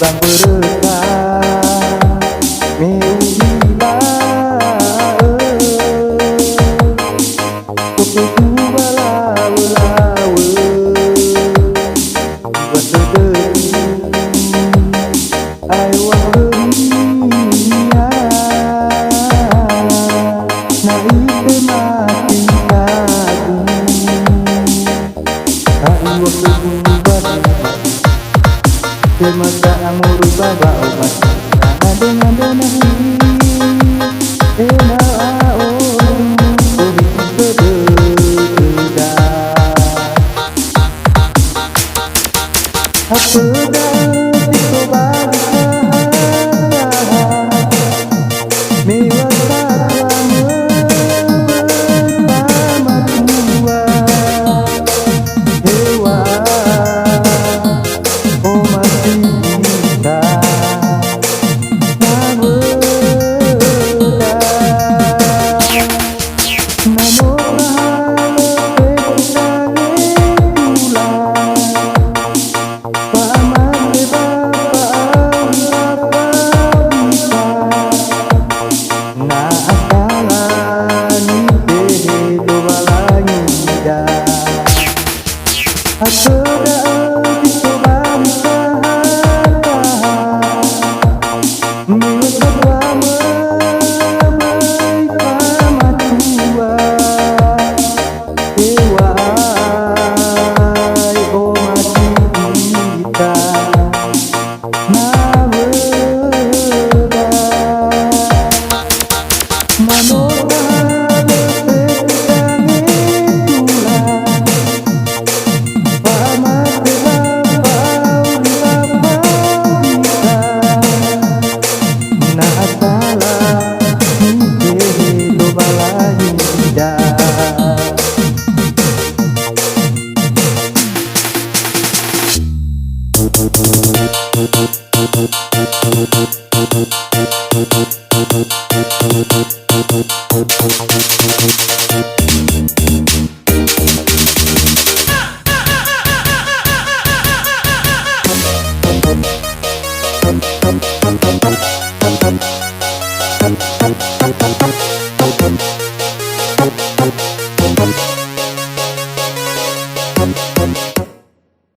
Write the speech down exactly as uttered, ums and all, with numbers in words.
Samböröta me u'ila'ö, kopetu balawö-lawö, iŵa'ö dödögu, aeŵa'ö khönia, na itema titagu. Aeŵa'ö khögu ba dödögu. Semasa amoroi ba wa'omasi, ngandrö-ngandrö nahi, ena'ö a'odu, bohi si dödöda. Hatö da'ö si tobali sahaha, me wa satua möi ba matua, heŵa'ae omasi ita nawöda. Na no tahalö fefu sangetula, fa'amate ba fa'auri ba fa'auri ba, na asala nibehe Lowalangi ida. Hatö da'ö si tobali sahaha, me wa satua möi ba matua, heŵa'ae omasi ita nawöda. Na no tahalö fefu sangetula, fa'amate ba fa'auri ba fa'auri ba, na asala nibehe Lowalangi ida.